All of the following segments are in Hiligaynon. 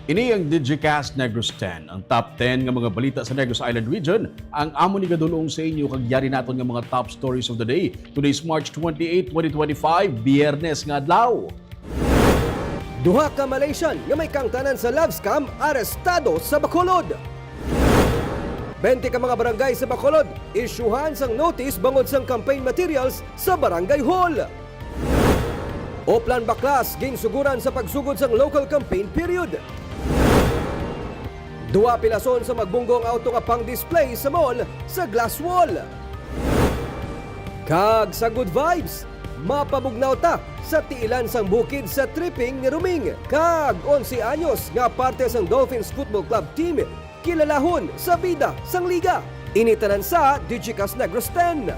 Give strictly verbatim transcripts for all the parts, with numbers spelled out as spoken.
Ini ang Digicast Negros ten, ang top ten nga mga balita sa Negros Island Region, ang amo ni gadulong sa inyo kag yari naton nga mga top stories of the day. Today's March twenty-eight, twenty twenty-five, Biyernes nga adlaw. Duha ka Malaysian nga may kaangtanan sa love scam arestado sa Bacolod. Bente ka mga barangay sa Bacolod isyuhan sang notice bangod sang campaign materials sa barangay hall. Oplan Baklas ginsuguran sa pagsugod sang local campaign period. Duha pilason sa magbunggo ang auto nga pang-display sa mall sa glass wall. Kag sa Good Vibes, mapabugnaw ta sa tiilan sang bukid sa tripping ni Ruming, kag onse anyos nga parte sang Dolphins Football Club team kilalahon sa bida sang liga. Ini tanan sa Digicast Negros ten.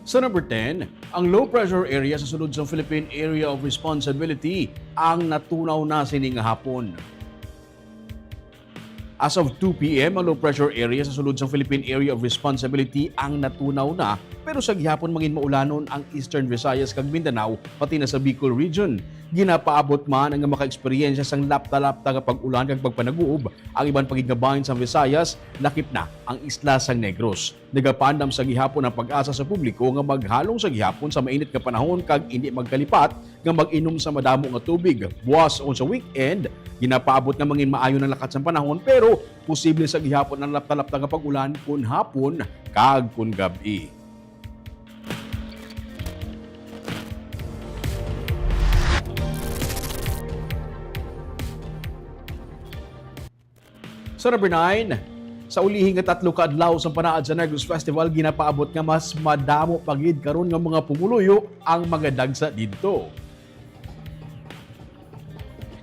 Sa number ten, ang low pressure area sa sulod sang Philippine Area of Responsibility ang natunaw na sini nga hapon. As of two P M, ang low pressure area sa sulod sang Philippine Area of Responsibility ang natunaw na, pero sa gihapon mangin maulanon ang Eastern Visayas kag Mindanao, pati na sa Bicol Region. Ginapaabot man ang makaeksperyensya sang lapta-lapta nga pag-ulan kag pagpanaguob ang iban pa gid nga bahin sang Visayas, lakip na ang isla sang Negros. Nagapaandam sa gihapon ang PAGASA sa publiko nga maghalong sa gihapon sa mainit nga panahon kag indi magkalipat nga mag-inom sa madamo nga tubig. Buas o sa weekend, ginapaabot nga mangin maayo ang lakat sang panahon, pero posible sa gihapon ang lapta-lapta nga pag-ulan kun hapon kag kun gab-i. Sa number nine, sa ulihi nga tatlo ka adlaw sang Panaad sa Negros Festival, ginapaabot nga mas madamo pa gid karon nga mga pumuluyo ang mga dagsa didto.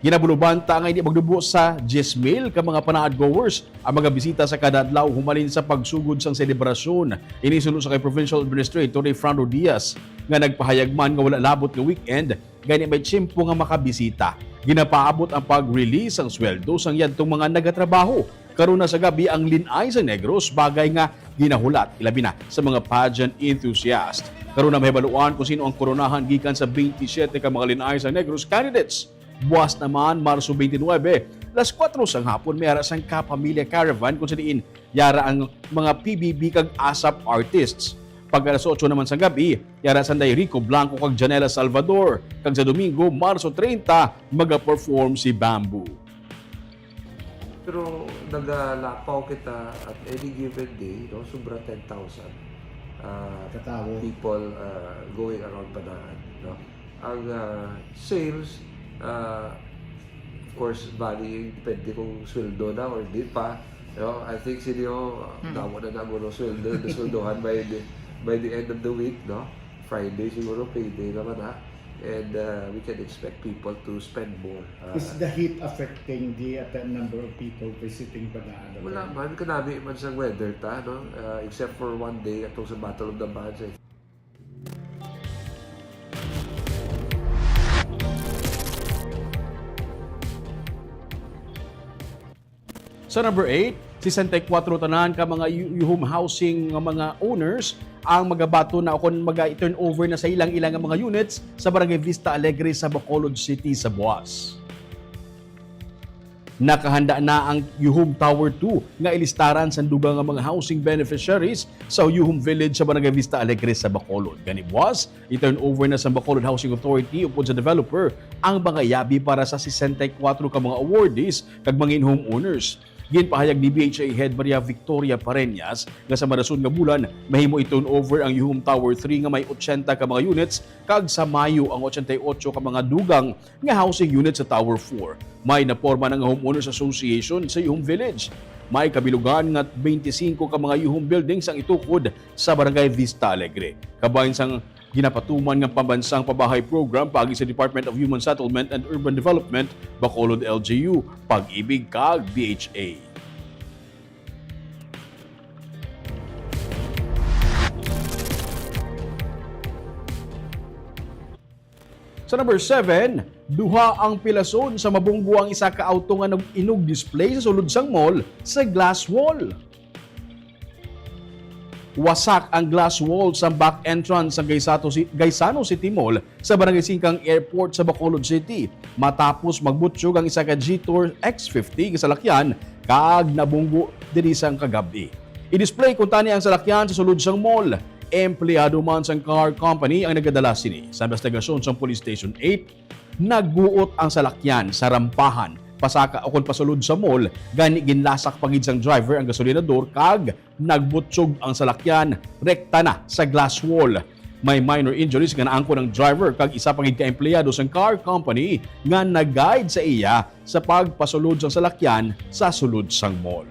Ginabuluban ta nga hindi magdubo sa diyes mil ka mga Panaad goers ang mga bisita sa kada adlaw humalin sa pagsugod sang selebrasyon. Ini suno sa kay Provincial Administrator Rayfrando Diaz, nga nagpahayag man nga wala labot nga weekend gani may tiyempo nga makabisita. Ginapaabot ang pag-release sang sweldo sang yadtong mga nagatrabaho. Karon na sa gab-i ang Lin-ay sa Negros, bagay nga ginahulat, ilabi na sa mga pageant enthusiast. Karon na mahibaluan kung sino ang koronahan gikan sa twenty-seven ka mga Lin-ay sa Negros candidates. Buas naman, Marso twenty-nine, alas kuwatro sang hapon, may ara sang Kapamilya Caravan kung sa diin yara ang mga P B B kag ASAP artists. Pag alas otso naman sang gab-i, yara sanday Rico Blanco kag Janela Salvador. Kag sa Domingo, Marso treinta, maga-perform si Bamboo. Pero nagalapaw kita at any given day, no, sobra ten thousand, ah, Katawo. People, ah, going around Panaad, no? Ang, ah, sales, ah, of course, bali, depende kung sweldo na or di pa, no? I think sino, Mhm. Damo na na mo sweldo, sweldohan by the, by the end of the week, no? Friday siguro, payday naman, ha? And, uh, we can expect people to spend more. Uh, Is the heat affecting the, uh, number of people visiting Panaad? Wala man, kanami man sang weather ta, no? Uh, except for one day atong sa Battle of the Bands, eh. Sa number eight, sesenta y kuwatro tanan ka mga yu-, yuhom housing nga mga owners ang magabaton na o kon maga-turnover na sa ilang-ilang nga mga units sa Barangay Vista Alegre sa Bacolod City sa buas. Nakahanda na ang Yuhom Tower two nga ilistaran sa dugang nga mga housing beneficiaries sa Yuhom Village sa Barangay Vista Alegre sa Bacolod. Gani buas, i-turnover na sa Bacolod Housing Authority upod sa developer ang mga yabi para sa sesenta y kuwatro ka mga awardees kag mangin homeowners. Ginpahayag ni B H A Head Maria Victoria Pareñas nga sa marason nga bulan, mahimo i-turnover ang Yuhom Tower three nga may ochenta ka mga units kag sa Mayo ang ochenta y ocho ka mga dugang nga housing units sa Tower four. May naporma na nga Homeowners Association sa Yuhom Village. May kabilugan nga twenty-cinco ka mga Yuhom buildings ang itukod sa Barangay Vista Alegre. Kabahin sang ginapatuman nga pambansang pabahay program paagi sa Department of Human Settlement and Urban Development, Bacolod L G U, Pag-ibig kag B H A. Sa number seven, duha ang pilason sa mabunggo ang isa ka auto nga nag-inog display sa sulod sang mall sa glass wall. Wasak ang glass wall sa back entrance sa Gaisano Ci-, Gaisano City Mall sa Barangay Singkang Airport sa Bacolod City matapos magbutyog ang isa ka G-Tour X fifty nga salakyan kag nabunggo diri sang kagab-i. I-display kuntani ang salakyan sa sulod sang mall. Empleyado man sang car company ang nagadala sini. Sa investigasyon sang Police Station eight, nagguot ang salakyan sa rampahan pasaka ukon pasulod sa mall, gani ginlasak pa gid sang driver ang gasolinador kag nagbutyog ang salakyan rekta na sa glass wall. May minor injuries nga naangkon ang driver kag isa pa gid ka empleyado sang car company nga nag-guide sa iya sa pagpasulod sang salakyan sa sulod sang mall.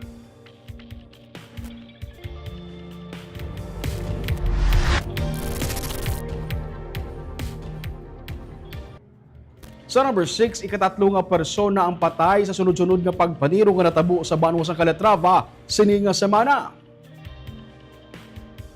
Sa number six, ikatatlo nga persona ang patay sa sunod-sunod nga pagpaniro nga natabo sa banwa sang Calatrava sini nga semana.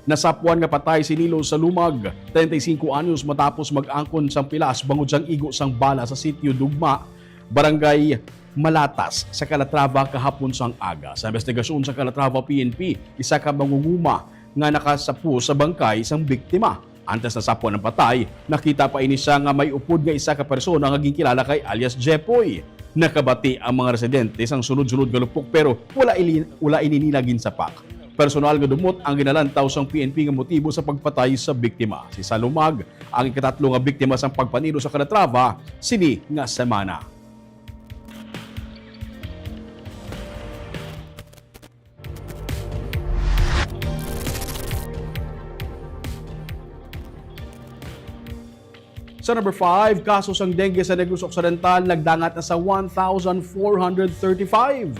Nasapwan nga patay si Nilo Salumag, treinta y cinco anyos, matapos mag-angkon sang pilas bangod sang igo sang bala sa Sitio Dugma, Barangay Malatas, sa Calatrava kahapon sang aga. Sa investigasyon sa Calatrava P N P, isa ka mangunguma nga nakasapo sa bangkay sang biktima. Antes nasapwan ang patay, nakita pa ini siya nga may upod nga isa ka persona nga ginkilala kay alias Jepoy. Nakabati ang mga residente sang sunod-sunod nga lupok, pero wala ili-, wala ini nila ginsapak. Personal nga dumot ang ginalantaw sang P N P nga motibo sa pagpatay sa biktima. Si Salumag ang ikatatlo nga biktima sang pagpaniro sa Calatrava sini nga semana. Sa number five, kaso sang dengue sa Negros Occidental nagdangat na sa one thousand four hundred thirty-five.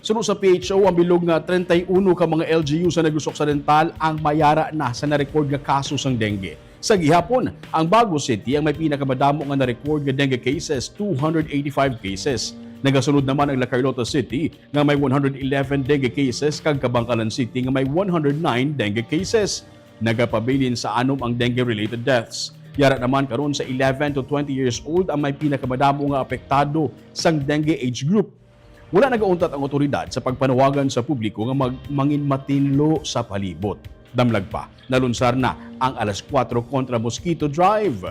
Suno sa P H O, ang bilog nga treinta y uno ka mga L G U sa Negros Occidental ang may ara na sa na-record nga kaso sang dengue. Sa gihapon, ang Bago City ang may pinakamadamo nga na-record nga dengue cases, two hundred eighty-five cases. Nagasunod naman ang La Carlota City nga may one hundred eleven dengue cases kag Kabankalan City nga may one hundred nine dengue cases. Nagapabilin sa anom ang dengue-related deaths. Yara naman karon sa eleven to twenty years old ang may pinakamadamo nga apektado sang dengue age group. Wala nagauntat ang awtoridad sa pagpanawagan sa publiko nga mag-, mangin matinlo sa palibot. Damlag pa, nalunsar na ang Alas Kuwatro Kontra Mosquito Drive.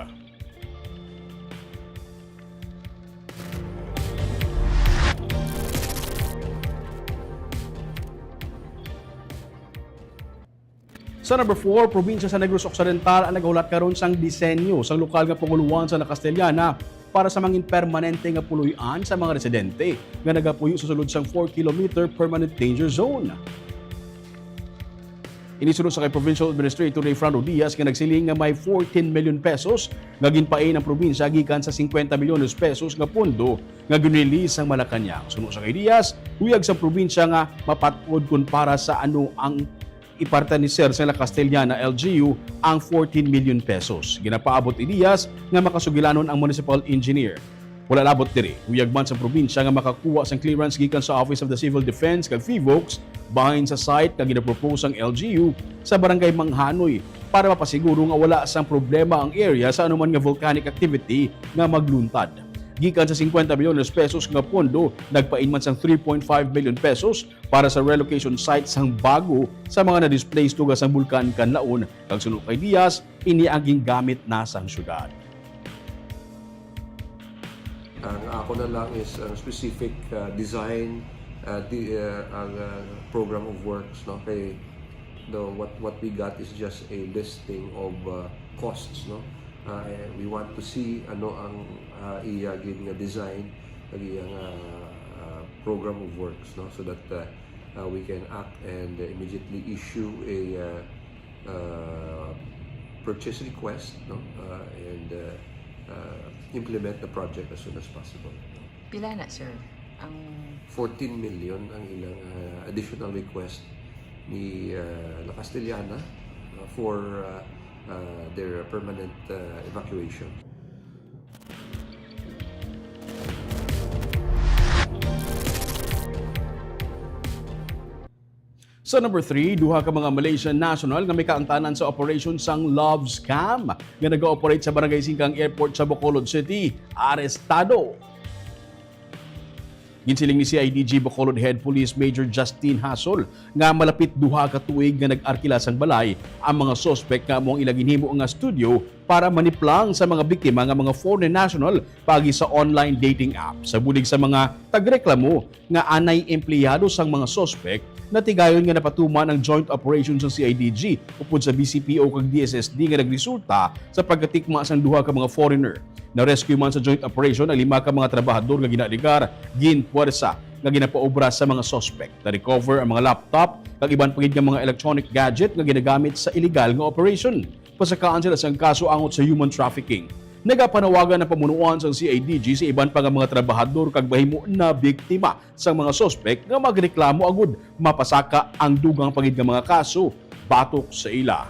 Sa number four, probinsya sa Negros Occidental ang nagahulat karon sang disenyo sang lokal nga panguluan sa La Castellana para sa mangin permanente nga puloy-an sa mga residente nga nagapuyo sa sulod sang four kilometer permanent danger zone. Ini suno sa kay Provincial Administrator Rayfrando Diaz nga nagsiling nga may fourteen million pesos nga ginpain ang probinsya gikan sa cincuenta milyones pesos nga pondo nga ginrelease sang Malacañang. Suno sa kay Diaz, huyag sa probinsya nga mapat-od kon para sa ano ang ipartaneser sa La Castellana L G U ang fourteen million pesos. Ginapaabot ni Diaz nga makasugilanon ang municipal engineer. Wala labot diri, huyag man sa probinsya nga makakuha sang clearance gikan sa Office of the Civil Defense kag PHIVOLCS bahin sa site nga ginapropose sang L G U sa Barangay Manghanoy para mapasiguro nga wala sang problema ang area sa anuman nga volcanic activity nga magluntad. Gikan sa cincuenta milyones pesos nga pondo, nagpain man sang three point five million pesos para sa relocation site sang bago sa mga na-displace tuga sang Bulkan Kanlaon, kag suno kay Diaz, ini ang gingamit na sang syudad. Ang ako na lang is ang specific, uh, design, uh, di, uh, ang, uh, program of works, no? Kay the, what, what we got is just a listing of, uh, costs, no? Uh, eh, we want to see ano ang, uh, iya gid nga design, ang iya nga, uh, program of works, no? So that, uh, uh, we can act and immediately issue a, uh, uh, purchase request, no? Uh, and, uh, uh, implement the project as soon as possible, no? Pila na, sir, ang fourteen million ang ilang, uh, additional request ni, uh, La Castellana, uh, for, uh, uh, their permanent, uh, evacuation. Sa number three, duha ka mga Malaysian national nga may kaangtanan sa operasyon sang love scam nga nag-ooperate sa Barangay Singkang Airport sa Bacolod City, arestado. Ginsiling ni C I D G Bacolod Head Police Major Justin Hasol nga malapit duha ka tuig nga nag-arkila sang balay ang mga suspek nga amo ang ila ginhimo nga studio para maniplang sa mga biktima nga mga foreign national paagi sa online dating app. Sa bulig sa mga tagreklamo nga anay empleyado sang mga suspek, natigayon nga napatuman ang joint operation sang C I D G upod sa B C P O kag D S S D nga nagresulta sa pagkatikma sang duha ka mga foreigner. Na-rescue man sa joint operation ang lima ka mga trabahador nga ginaligar, ginpuwersa nga ginapaobra sa mga suspek. Na-recover ang mga laptop kag iban pa gid nga mga electronic gadget nga ginagamit sa illegal nga operation. Pasakaan sila sang kaso angot sa human trafficking. Nagapanawagan ang pamunuan sang C I D G sa iban pa nga mga trabahador kag mahimo na biktima sang mga suspek nga magreklamo agud mapasaka ang dugang pa gid nga mga kaso batok sa ila.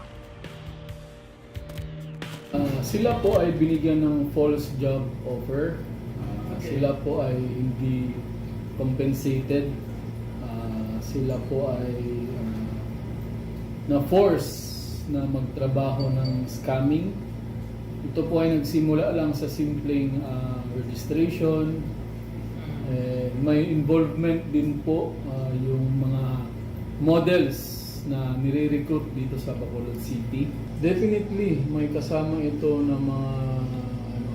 Ah, sila po ay binigyan ng false job offer. Ah, Okay. Sila po ay hindi compensated. Ah, sila po ay ah, na-force na magtrabaho ng scamming. Ito po ay nagsimula lang sa simpleng ah, registration. Eh, may involvement din po ah, yung mga models na nire-recruit dito sa Bacolod City. Definitely, may kasama ito ng mga ano,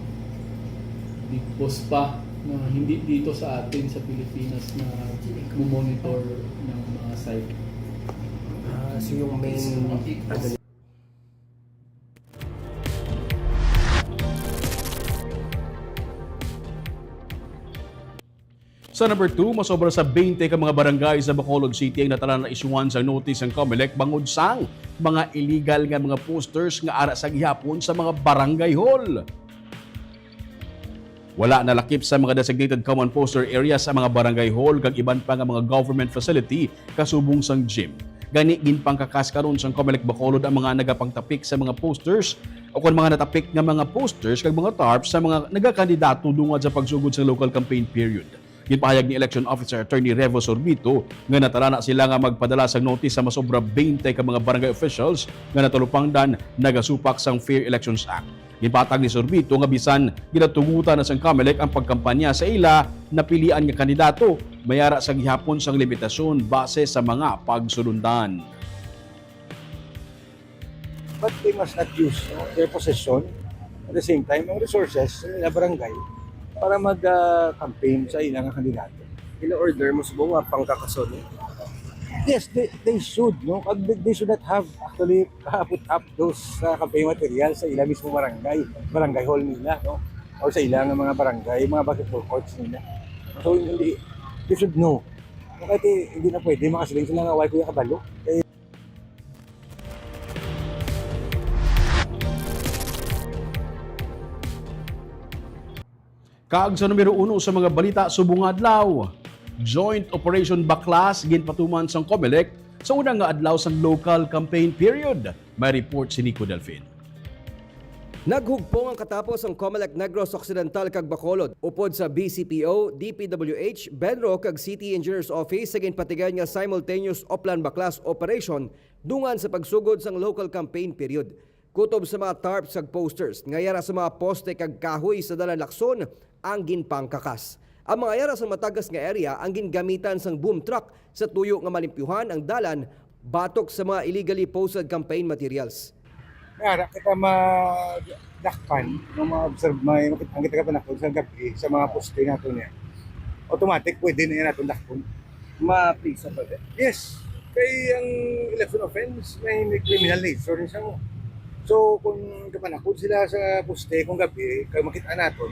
big boss pa na hindi dito sa atin sa Pilipinas na monitor ng mga site. Ah, so yung main ano Sa number two, masobra sa twenty ka mga barangay sa Bacolod City ang natala na isyuhan sang notice ang Comelec bangod sang mga illegal nga mga posters nga ara sa gihapon sa mga barangay hall. Wala nalakip sa mga designated common poster areas sa mga barangay hall kag iban pa nga mga government facility kasubong sang gym. Gani, ginpangkakas karon sang Comelec Bacolod ang mga nagapangtapik sa mga posters o kon mga natapik nga mga posters kag mga tarps sa mga nagakandidato dungan sa pagsugod sa local campaign period. Ginpahayag ni Election Officer Attorney Revo Sorbito nga natala na sila nga magpadala sang notice sa masobra twenty ka mga barangay officials nga natalupangdan nagasupak sang Fair Elections Act. Ginpatag ni Sorbito nga bisan ginatugutan na sang Comelec ang pagkampanya sa ila napilian nga kandidato, may ara sa gihapon sang limitasyon base sa mga pagsulundan. But they must not use no, their position at the same time ang resources sa ilang barangay para mag-campaign sa ilang kandidato. Ila order mo subong nga pangkakason. Yes, they, they should, no? They should not have actually put up those uh, campaign materials sa ilang mismo barangay, barangay hall nila, no? Or sa ilang mga barangay, mga basketball courts nila. So hindi, they should know. Kasi hindi na pwede makasiling sila nga why kuya kabalo. Eh, Kag sa numero uno sa mga balita subong nga adlaw, Joint Operation Baklas ginpatuman sang Comelec sa una nga adlaw sang local campaign period. May report si Nico Delfin. Naghugpong ang katapos ang Comelec Negros Occidental kag Bacolod upod sa B C P O, D P W H, BENRO kag City Engineers Office sa ginpatigayon nga simultaneous Oplan Baklas operation dungan sa pagsugod sang local campaign period. Kutob sa mga tarps kag posters nga yara sa mga poste kag kahoy sa dalan Lacson ang ginpangkakas. Ang mga yara sa matagas nga area ang gingamitan sang boom truck sa tuyo nga malimpyuhan ang dalan batok sa mga illegally posted campaign materials. May ara kita madakpan, no, ma-observe, may makita ang kita kapanakon sa gabi sa mga poste nato niya. Automatic, pwede na yan natin dakpon. Mapriso pa ba? Yes, kay ang election offense may, may criminal nature ni siya mo. So kung kapanakon sila sa poste kung gabi, kay makita naton,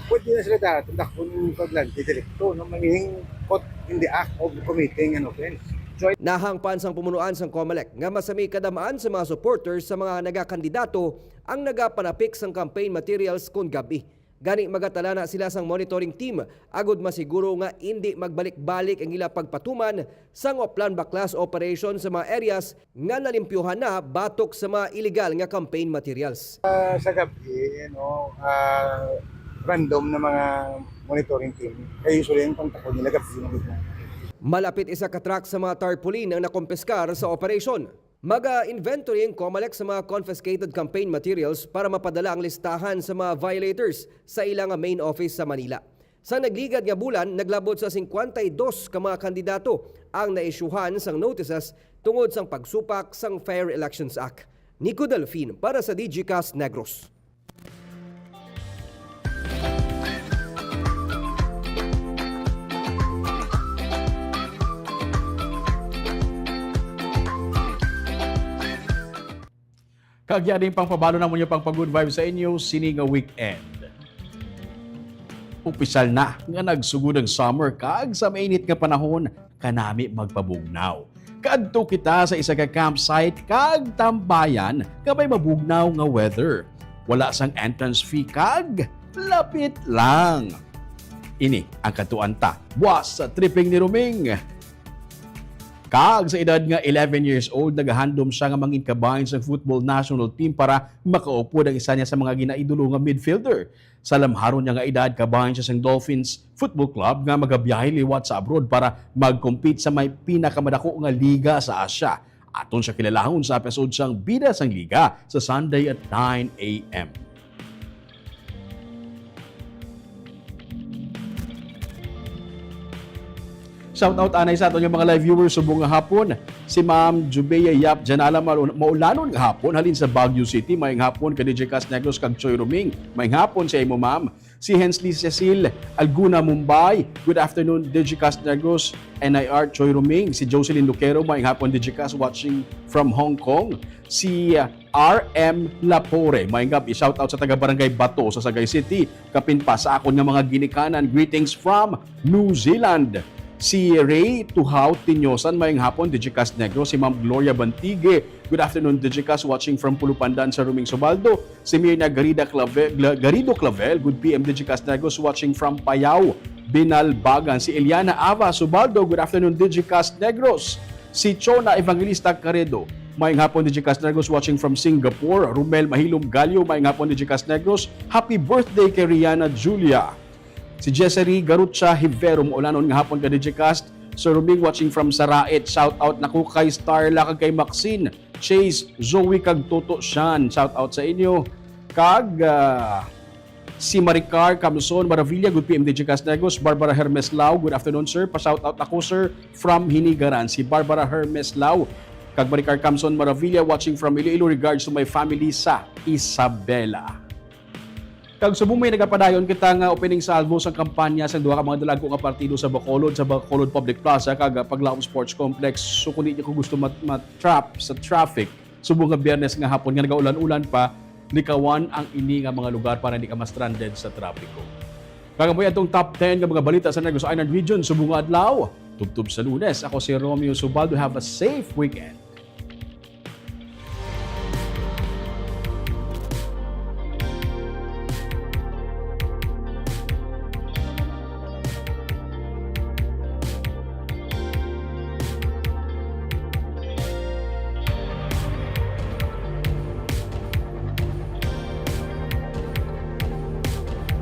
pwede na sila dapat dakpon pag lanti direkto, no? Mangihing caught in the act of committing an offense. Nahangpan sang pumunuan sang Comelec nga masami kadamaan sa mga supporters sa mga nagakandidato ang nagapanapik sang campaign materials kon gabi. Gani, magatala na sila sang monitoring team agud masiguro nga indi magbalik-balik ang ila pagpatuman sang Oplan Baklas operation sa mga areas nga nalimpyuhan na batok sa mga illegal nga campaign materials. Ah, sa gabi, you know, ah, random na mga monitoring team. Kaya usually ang pangtakod nila gabi yung mga Malapit isa ka truck sa mga tarpaulin ang nakumpiskar sa operasyon. Maga-inventory ang Comelec sa mga confiscated campaign materials para mapadala ang listahan sa mga violators sa ila nga main office sa Manila. Sa nagligad nga bulan, naglabot sa singkwenta y dos ka mga kandidato ang naisyuhan sang notices tungod sang pagsupak sang Fair Elections Act. Nico Delfin para sa Digicast Negros. Kag yari pang pabalo namon yung pang good vibes sa inyo sini nga weekend. Opisyal na nga nagsugod ang summer kag sa mainit nga panahon, kanami magpabugnaw. Kadto kita sa isa ka campsite kag tambayan nga may mabugnaw nga weather. Wala sang entrance fee kag lapit lang. Ini ang katuan ta buas sa tripping ni Roming. Kag sa edad nga eleven years old, nagahandom siya nga mangin kabahin sa football national team para makaupod ang isa niya sa mga ginaidolo nga midfielder. Sa lamharon niya nga edad, kabahin siya sang Dolphins Football Club nga magabiyahe liwat sa abroad para mag-compete sa may pinakamadako nga liga sa Asia. Aton siya kilalahon sa episode sang Bida sang Liga sa Sunday at nine a m. Shout out anay sa aton nga mga live viewers subong nga hapon. Si Ma'am Jubea Yap Janala, maul-, maulanon nga hapon halin sa Baguio City. Maayong hapon ka D J Cas Negros kag Choy Roming. Maayong hapon sa imo, ma'am. Si Hensley Cecil Alguna, Mumbai. Good afternoon, D J Cas Negros, N I R, Choy Roming. Si Jocelyn Lucero, maayong hapon, D J Cas, watching from Hong Kong. Si, uh, R M Lapore, maayong hapon, shout out sa taga Barangay Bato sa Sagay City. Kapin pa sa akon nga mga ginikanan, greetings from New Zealand. Si Ray Tuhao Tinyosan, maayong hapon, D J Cas Negros. Si Ma'am Gloria Bantigue, good afternoon, D J Cas, watching from Pulupandan sa Roming Subaldo. Si Mirna Garida Clave-, Gla-, Garrido Clavel, good P M, D J Cas Negros, watching from Payao, Binalbagan. Si Eliana Ava Subaldo, good afternoon, D J Cas Negros. Si Chona Evangelista Caredo, maayong hapon, D J Cas Negros, watching from Singapore. Romel Mahilom Galio, maayong hapon, D J Cas Negros. Happy birthday kay Rihanna Julia. Si Jessary Garucha Hivero, maulanon nga hapon ka, D J Cas. Sir Roming, watching from Saraet. Shout out nako kay Starla kag kay Maxine, Chase, Zoe kag Toto Shan. Shout out sa inyo. Kag, ah, si Maricar Camson Maravilla, good P M, D J Cas Negros. Barbara Hermes Lao, good afternoon, sir. Pa-shout out ako, sir, from Hinigaran. Si Barbara Hermes Lao kag Maricar Camson Maravilla, watching from Iloilo. Regards to my family sa Isabela. Kag subong may nagapadayon kita nga opening salvo sang kampanya sang duha ka mga dalagko nga partido sa Bacolod, sa Bacolod Public Plaza kag Paglaom Sports Complex. So, kung di ko gusto mat-, ma-trap sa traffic, subong nga Biyernes nga hapon nga nagaulan-ulan pa, likawan ang ini nga mga lugar para di ka ma-stranded sa trapiko. Kag amo atong top ten nga mga balita sa Negros Island Region subong nga adlaw. Tubtob sa Lunes, ako si Romeo Subaldo. Have a safe weekend.